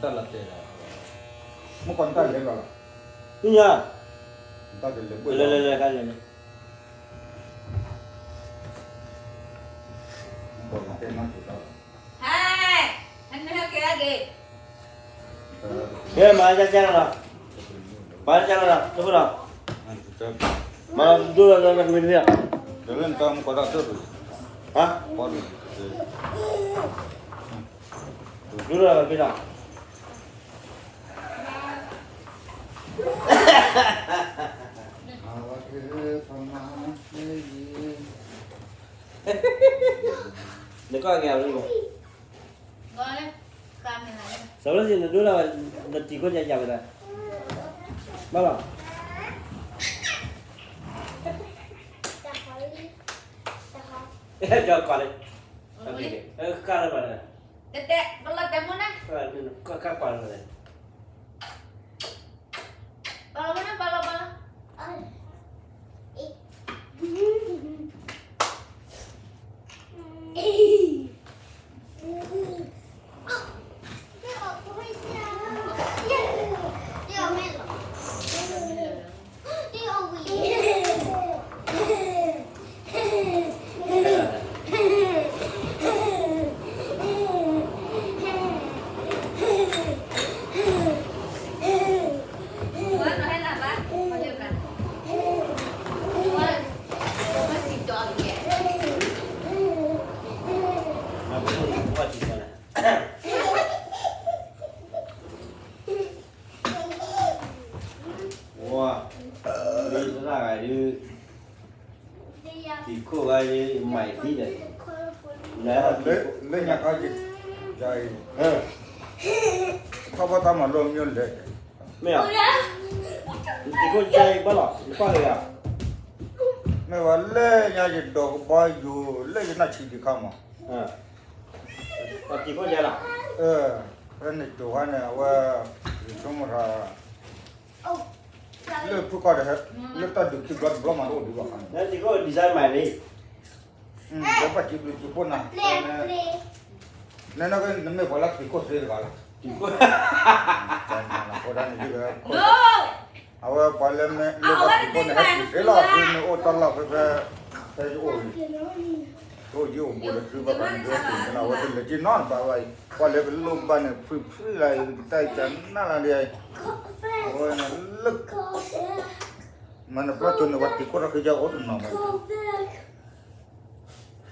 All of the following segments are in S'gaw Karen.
တၢ်လီၤတဲာ်လီၤ, မ့ၢ်ကီးနတၢ်လဲၤလီၤလီၤ, နညါ, နတၢ်တလဲၤဘှဲၣ်လီၤ, လဲၤလဲၤလဲၤလဲၤ, မ့ၢ်ကီးနတဲနီၢ်က့ၤလီၤ, ဟဲ, ဟဲနဟဲက့ၤဟဲက့ၤ, ဟဲမၤကကဲလီၤ, မၤကကဲလီၤ, တဖုလီၤ, မၤဒိလီၤလီၤကမ့ၢ်တဖု, တလၢနတၢ်မူကီးတၢ်တၢ်ပူၤ, ဟါ, ဒိလီၤလီၤကမ့ၢ်တၢ် နကွၢ်က့ၤအီၤလံမး, စးဝဲစ့ၢ်နဒိၣ်ဒၣ်ဝဲ, နတံၤခိၣ်ညါယၤဝဲဒၣ်, ဘၣ်လီၤ, ကကွၢ်လံ, ကလၢဘၣ်, ကကွၢ်လၢ ဝါ, မ့ၢ်သရၣ်ဂၤဒုး, တံၤခိၣ်ဂၤဒုး မၤအံၤသံဒီး, လၢညါခီ, ယၤအံၤ, ထီၣ်ဘၣ်တၢ်မၤလိမ့ၢ်လဲၣ်, မ့ၢ်, တံၤခိၣ်ယၤအံၤဘၣ်လီၤ နကွၢ်က့ၤယၤ, မ့ၢ်ဝဲလၢညါယဒိးကဘီယူၤ လၢယနၢ်ဆံးဒံးခါမး, တံၤခိၣ်ယၤလီၤ, ဖဲန့ၣ်ကၠိၤခါန့ၣ် အဝဲ, ယဆိကမိၣ်ထီၣ် လၢဖုကီၢ်ဒီး, လၢတၢ်ဒုးခံဘျီတဘျီမးတအိၣ်ဒံးဘၣ်ခါန့ၣ်, တံၤခိၣ် design မၤန့ၣ်, ဒီးဘၣ်စံးဘျုးစံးဖှိၣ်နၤ, န, နမ့ၢ်ပှၤလၢတံၤခိၣ်သ့တဂၤလီၤ, တံၤခိၣ်, အဝဲပှၤလၢမ့ၢ်လၢဘၣ်တံၤခိၣ်န့ၣ် ဟဲစံးသ့လီၤ သုမ့ၢ်အိၣ်တၢ်လီၢ်ဖဲဖဲ, ဖဲယအိၣ်န့ၣ် ယအိၣ်ယအိၣ်ဘူးဒီးသုဘၣ်ဃးန့ၣ် ယအိၣ်တ့ၢ်န့ၣ်လီၤ အဝဲတလဲၤက့ၤနီတဘျီဘၣ်အံၤ, ပှၤလၢကလိၣ်ဘၣ်န့ၣ် ဖုဖုလၢတၢ်ကနၣ်လၢဒ်အံၤ, အဝဲန့ၣ်လၢ, မ့ၢ်နပျီတိၤန့ၣ် ပှၤတံၤခိၣ်ထီၣ်က့ၤယအိၣ်တနီၤမး, အ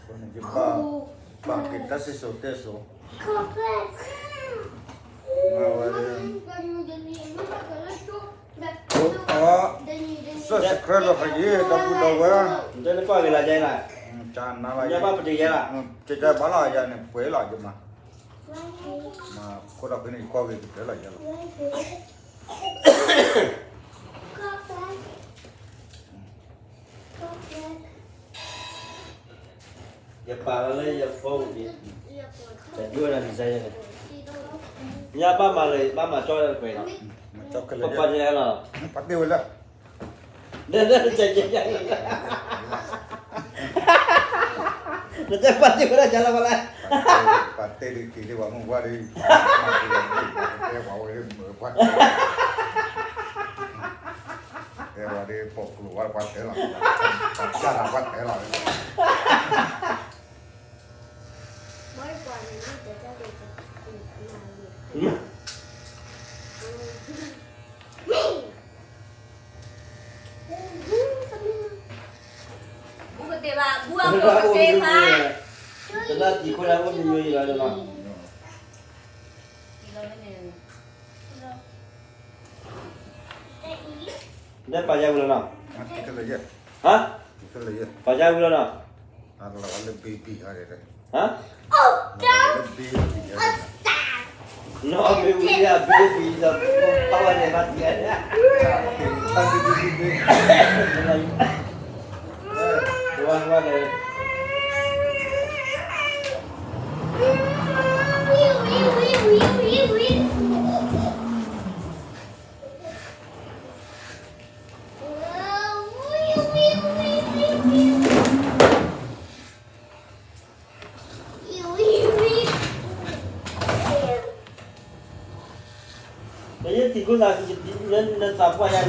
ဃိန့ၣ်ယဘၣ်, ဘၣ်က့ၤတၢ်စံၣ်စိၤတဲစိၤ, မ့ၢ်ဝဲ subscribe လီၤဖးယံၤ ဒီပုၢ်ဒီဝဲၢ်, နကွၢ်က့ၤလၢယဲလၢ, ယဘၣ်ပတယဲလၢ, ကကဘၣ်လီၤယၤန့ၣ် ပှဲၤလီၤယမး, မၤခိၣ်ဒီးဖဲန့ၣ် ယကွၢ်က့ၤကတၢၢ်လီၤယဲလီၤ. ယပာ်လီၤလၢယ phone န့ၣ်, ယဒွဲၣ်နၤ design န့ၣ်, ညါဘၣ်မၤလၢ ဘၣ်မၤကၠီတပှဲၤလီၤ, ပပာ်ယဲလီၤ, ပာ်တ့ၢ်ဝဲလၢ န, န, န, နတဲပာ်တ့ၢ်ဝဲဒၣ်ယၤလီၤဘၣ်လဲၣ်, ပာ်တ့ၢ်ဒ်က့ၤဒ်ပှၤမုၢ်ပှၢ်ဒ်, တဲပှၤဝဲဒ်မုၢ်ပှၢ်, တဲဝဲဒ်ပိာ်ကျိၤဝဲပှၤတဲလီၤ, ပှၤကၢ်လီၤပှၤတဲလီၤ. ဘူးကတ့ၢ်ဘၣ်, ဘူးအဘူးကတ့ၢ်ဘၣ်, တဘၣ်တံၤခိၣ်ဒၣ်အိၣ်တယိယံၤလီၤလီၤ, နပာ်ယၤဝံၤလီၤနီၤ, ဟါ, ပာ်ယၤဝံၤလီၤနီၤ, လၢ baby ဟါ, လၢ baby ဟါ, နီၢ်မ့ၢ်ဝံၤလၢ baby ဒီး ပာ်ဝဲန့ၣ်ဘၣ်တံၤ, ဝါဝါဒီး ယထံၣ်ခိၣ်သး နသးပှၢ်ယၤ,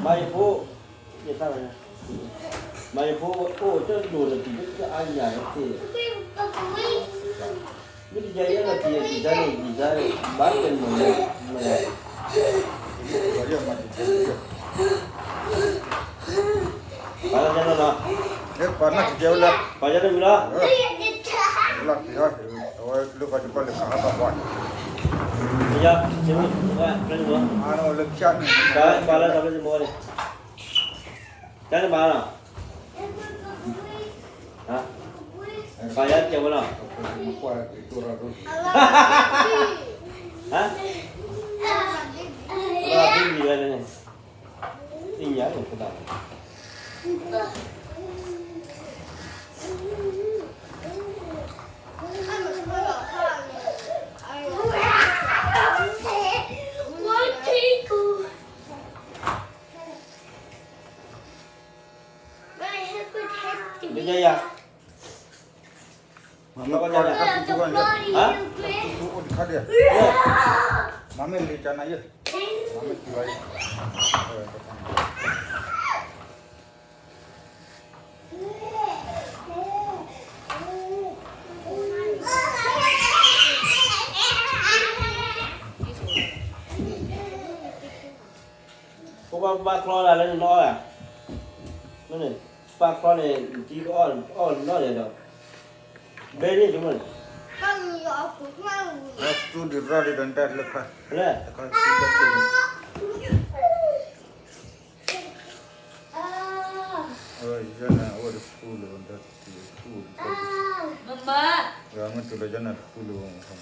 မၤယဖိ, ယသး, မၤယဖိအိၣ်တၢ်ဒိၣ်တပံၤတၢ်အါယၤတက့ၢ်, မ့ၢ်တယၤယဲလီၤတံၢ်ယတံၢ်တၢ်န့ၣ်တံၢ်တၢ်န့ၣ် ဘၣ်ကဲမၤ, ပှၤလၢကဲနီၤနီၤ, ပှၤနီၢ်ကဲဝဲလၢ, ပှၤယဲတမံၤလီၤ, လီၤတံၢ်ဟီ, အဝဲလၢကီၢ်တပၢၢ်လၢကဟးဘၣ်ပှၤ, ယၤ, လၢဖျၢၣ်န့ၣ်, ပှၤလၢကီၢ်လၢကမၤန့ၣ်, တၢ်န့ၣ်မၤလီၤ, ပှၤယဲကဲဝဲလီၤ, ဟါ, လီၤတံၢ်ဝဲန့ၣ်, သ့ၣ်ညါလီၤကဒၣ် ယယၤ, မၤမ့ၢ်လီၤကဒၣ်, ဟါ, မၤမ့ၢ်လီၤကဒၣ်, မၤမ့ၢ်လီၤကဒၣ်, ပဘၣ်ချီဒၣ်လၢနနီၢ်ဧါ, ပဘၣ်ချီန့ၣ် နတံၢ်အီၣ်လီၤန့ၣ်ဒီး, ဘဲန့ၣ်ဆိကမိၣ်န့ၣ်, လၢ, ယန့ၣ်အဝဲတဖုလၢၤ, မမ, မ့ၢ်တုၤလၢယန့ၣ်တဖုလၢၤ, ဘၣ်ယၤ,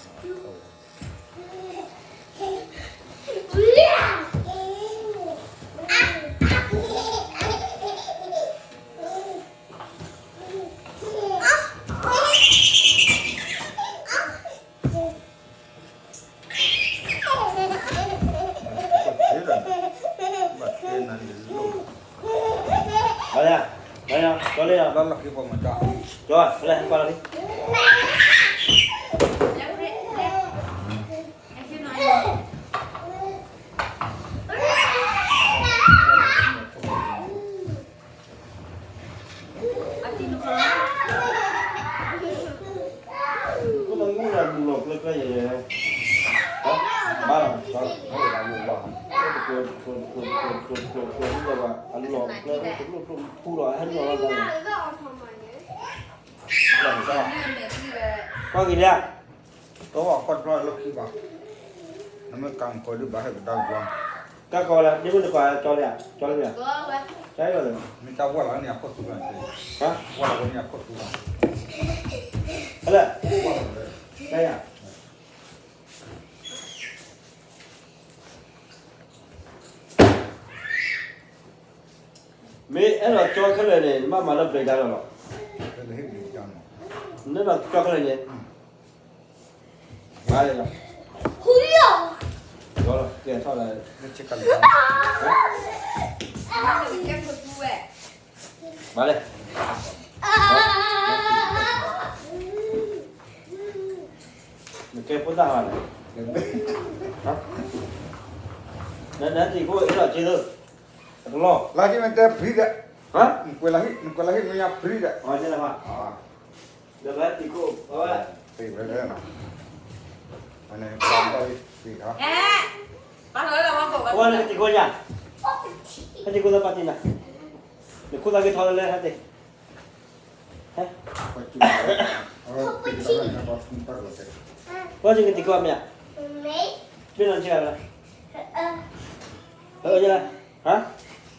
ဘၣ်ယၤ, ကၠီလံယၤ, ကၠီ, လၢကွၢ်လီၤလံ ကွၢ်က့ၤလံ, တဘၣ်ကွၢ်တဘျီလၢခံဘၣ်, နမ့ၢ်ကၤမုၢ်ကီၤဒုးဘၣ်ဟဲကဒါက့ၤ, ကၢ်ကီးဝဲဒၣ်, ဒ့မုၣ်တပၤကၠီလံဧါ, ကၠီလံဧါ, ကၠီလံ, မ့ၢ်တၢ်ဝဲလီၤန့ၣ်အခိၣ်သူလီၤ, ဟါ, ဝဲလီၤန့ၣ်အခိၣ်သူလီၤ, ဟဲလၢ, ကၠီယၤ မ့ၢ်အဲၣ်ဒိးကၠီခဲလၢာ်န့ၣ် နဘၣ်မၤလၢပျဲၤကါလီၤလီၤ, နအဲၣ်ဒိးကၠီခဲလၢာ်န့ၣ်, မၤလီၤ, ကဲထီၣ်လၢ, မၤလီၤ, နကဲဖိသၣ်ဟါန့ၣ်, နဟဲတံၤခိၣ်အ့ၣ်လီၤက့သၢ, အတလီၢ်, လၢကမ့ၢ်တဲဖှံဒီး, နကွဲးလၢဟံၣ်, နကွဲးလၢဟံၣ်မ့ၢ်ညါဖှံဒီး, နဟဲတံၤခိၣ်, အဝဲ, အဝဲနကတံၤခိၣ်ညါ, ဟဲတံၤခိၣ်သၢပၢ်တံၤနၤ, နခိၣ်သၣ်က့ၤထီၣ်လၢလၢဟဲတ့ၢ် ပှၤကကတံၤခိၣ်မ့ၢ်ဧါ, မ့ၢ်လီၤနကဲလၢ, ဟါ, မ့ၢ်လီၤနကဲလၢ, မ့ၢ်လီၤကဲလ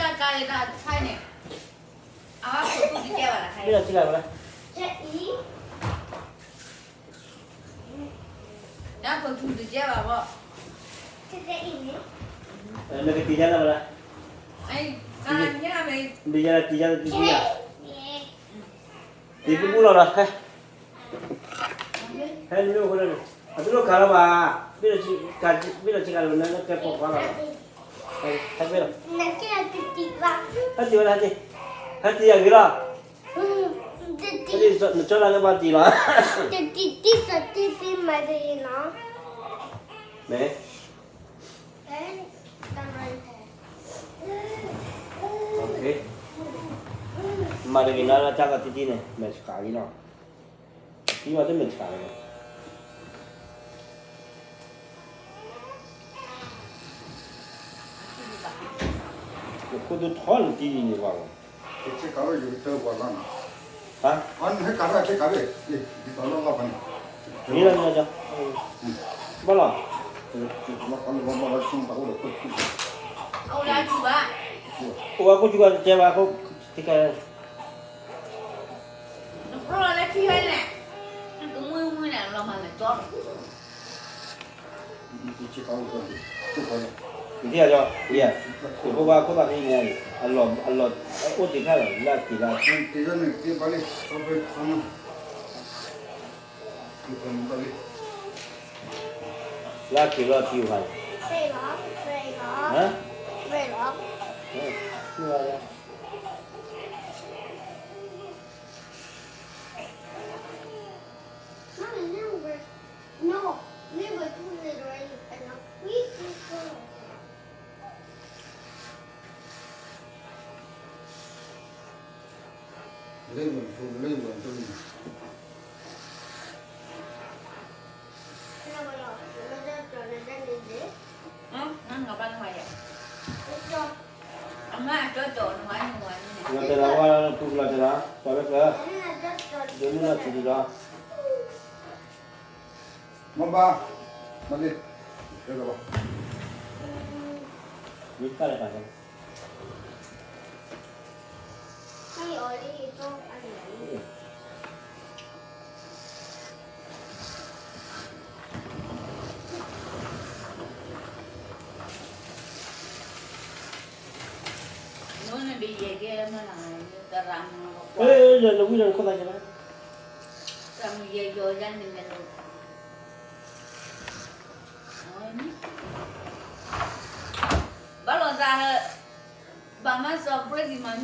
ၢ, နကတံၤညါလၢဝဲဒၣ်, နတံၤညါလၢတံၤညါ, တံၤပူၤပူၤလီၤလီၤ, ဟဲ, ဟဲနမ့ၢ်အိၣ်ဃိလၢန့ၣ်, အတလိၣ်ခးလီၤဘၣ်, ဘ့ၣ်လီၤဆံကၤလီၤ နကဲပိာ်ခွါလီၤ, ဟဲဘ့ၣ်လီၤ, ဟဲတံၤဝဲဒၣ်ဟဲတံၤ, ဟဲတံၤအဂ့ၤလီၤ, နကၠီလၢနဘၣ်တံၤလီၤ, တံၤတံၤတံၤစတံၤတံၤမၤတံၤလီၤ, မ့ၢ် မၤတဂ့ၤနီၤ လၢတၢ်ကီတံၢ်တံၢ်န့ၣ် မဲာ်ဆှးလံနီၤ, တံၢ်ဘၣ်တမဲာ်ဆှးလီၤ, ယခိၣ်ဒိၣ်ထီန့ၣ်တံၢ်လံန့ၣ်ပှၤလီၤ, ဟါ, မ့ၢ်လီၤ, မ့ၢ်လီၤ, ဘၣ်လီၤ, အိၣ်ဝဲခိၣ်ကၠူၣ်ကတဲဘၣ်ခိၣ်တခါ နကြၢးလၢထံဟဲန့ၣ်, ကမုၢ်မုၢ်န့ၣ် လီၤမၤလၢကၠီ, နထံၣ်အီၤ, ယဖိခွါခိၣ်သးဖဲန့ၣ်, အလီၢ်, အိၣ်တ့ၢ်ခါလီၤ လၢအက့ၤလၢ, လၢအက့ၤလီၤထံဟါန့ၣ်, ဟါ, မ့ၢ်လီၤ လီၤတဲာ်လီၤဝဲပူၤလီၤတဲာ်လီၤ, ပှၤဝဲဖျၢၣ်, ဒိမုၢ်လီၤထံဒံးလီၤ, မ့ၢ်ဘၣ်, မ့ၢ်လံ, တဲလီၤဘၣ်, မ့ၢ်တၢ်လၢပှၤတဲ နဝံၤလီၤနခိၣ်သးကဲဘၣ်, ဘၣ်လီၤသး, ဘၣ်မၤစီၤပြ့ၣ်သံမၤမံအမ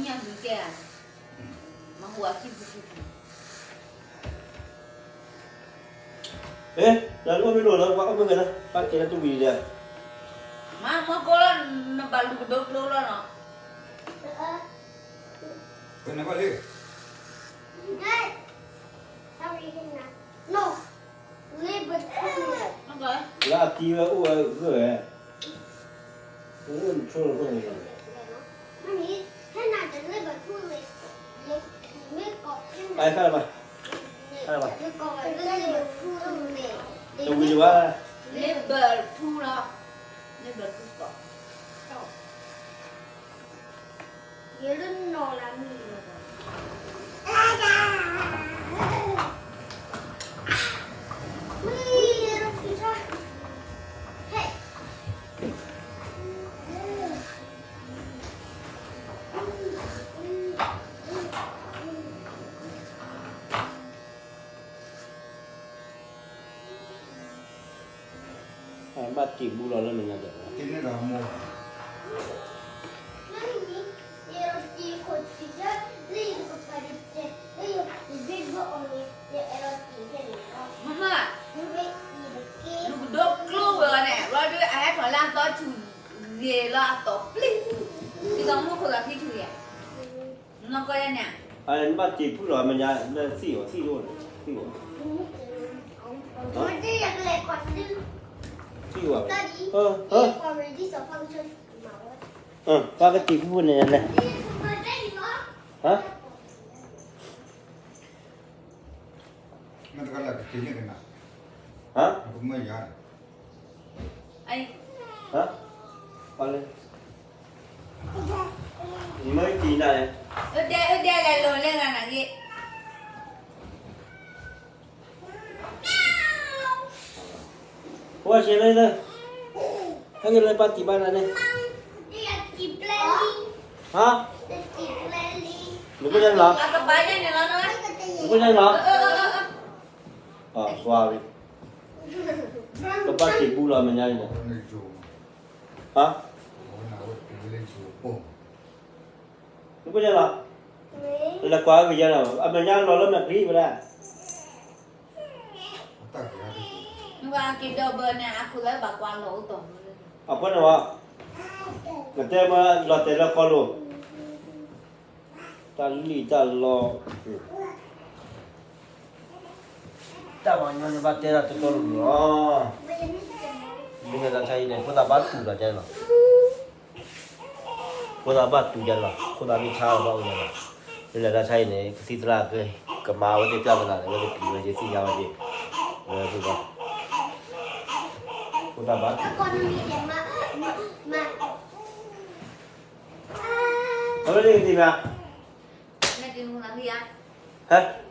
ံၤကဲဧါ, မၤဟူအခံပူၤခံပူၤ လၢအိၣ်မ့ၢ်လိာ်လၢ ပှၤအိၣ်မ့ၢ်ဂဲၤလၢ ပှၤကဲလၢတဝံၤဒီး, မၤမီၢ်ကိၢ်လီၤ နဘၣ်လူၤကဒိကျိလီၤနီၤ, ဖဲနဘၣ်လံ, လၢအတံၤဝဲအိၣ်ဝဲဂၢၢ်ဝဲ, အိၣ်နဆိလၢခိၣ်န့ၣ်လီၤ, ပၢ်ခါလၢၤဘၣ်, ခါလၢၤဘၣ်, တဝံၤလၢၤဘၣ်, လၢဘၢၣ်ထူလီၤ, လၢဘၢၣ်ထူပီၤ ယလၢနီၢ်လၢမံၤလီၤ, မံၤလီၤဖုဆါ, ဟဲ, ဘၣ်တံၢ်ဘူလီၤလၢမဲာ်ညါဒဲး, မ့ၢ်မး, လူၤကဒိကျိဝဲအီၤန့ၣ် ဘျီဒုးအဟဲထီၣ်လၢအသီဆူၣ်ဂ့ၤလီၤအသီပျ့ၤ, ဒ်သိးမူခိၣ်သးဖံထူယဲၢ်, နီၢ်ကီၢ်ယဲၢ်န့ၣ်, အဘၣ်တံၢ်ဘူလီၤမဲာ်ညါလၢသံၣ်အီၤ သံၣ်တအိၣ်န့ၣ် သံၣ်အီၤ, သံၣ်အီၤ, ပှၤကတံၢ်ဘူန့ၣ်လဲၣ်, ဟါ မ့ၢ်တကလၢကတံၢ်န့ၣ်ကနၣ်, ဟါ, ကမၢယၤ, ဟါ, ပှၤလဲၣ်, မၢတံၢ်နၤလဲၣ်, အဒဲအဒဲလဲၤလိာ်လဲၤဂၤနၤဂ့ၤ ဟဲက့ၤလၢပၢ်တံၢ်ဘၣ်နၤန့ၣ်, ဟါ, နဖိညါလီၤ, နဖိညါလီၤ, ပှၤဝံၤ, ကဘၣ်တံၢ်ဘူလီၤမဲာ်ညါန့ၣ်, ဟါ, နဖိညါလီၤ, လဲၤကွၢ်ကယဲၢ်လီၤ အမဲာ်ညါလီၤလၢမဲာ်ချံဝဲဒၣ် တၢ်ကယၤတက့ၢ်, ပှၤက့ၤဒီးဘၢန့ၣ် အခိၣ်လၢဘၣ်ကွၢ်လီၤအိၣ်တီၢ်မးလၢ အဃိန့ၣ်ဝဲ နတဲမၢလီၤတဲာ်လၢခီလိာ် တၢ်လံၣ်တၢ်လီ တၢ်ပှၤကညီန့ၣ်ဘၣ်တဲတၢ်တတီတလိၤလီၤ. မ့ၢ်လၢတၢ်ဆါအံၤန့ၣ် ဖိသၣ်ဘၣ်တူၢ်လီၤကဲလီၤ. ဖိသၣ်ဘၣ်တူၢ်ကဲလီၤ ဖိသၣ်မ့ၢ်ဆါလီၤဘၣ်အိၣ်ကဲလီၤ. မ့ၢ်လၢတၢ်ဆါအံၤန့ၣ် ကသံၣ်သရၣ်က ကမၤဝဲသ့ၣ်ပြဿနာန့ၣ် ဝဲသ့ၣ်ပျံၤဝဲက့ၤသ့ၣ်ညါဝဲက့ၤ ဝဲသ့ၣ်ဘၣ် ဖိသၣ်ဘၣ်တူၢ် အဝဲသ့ၣ်ကသံၣ်မး ဟဲ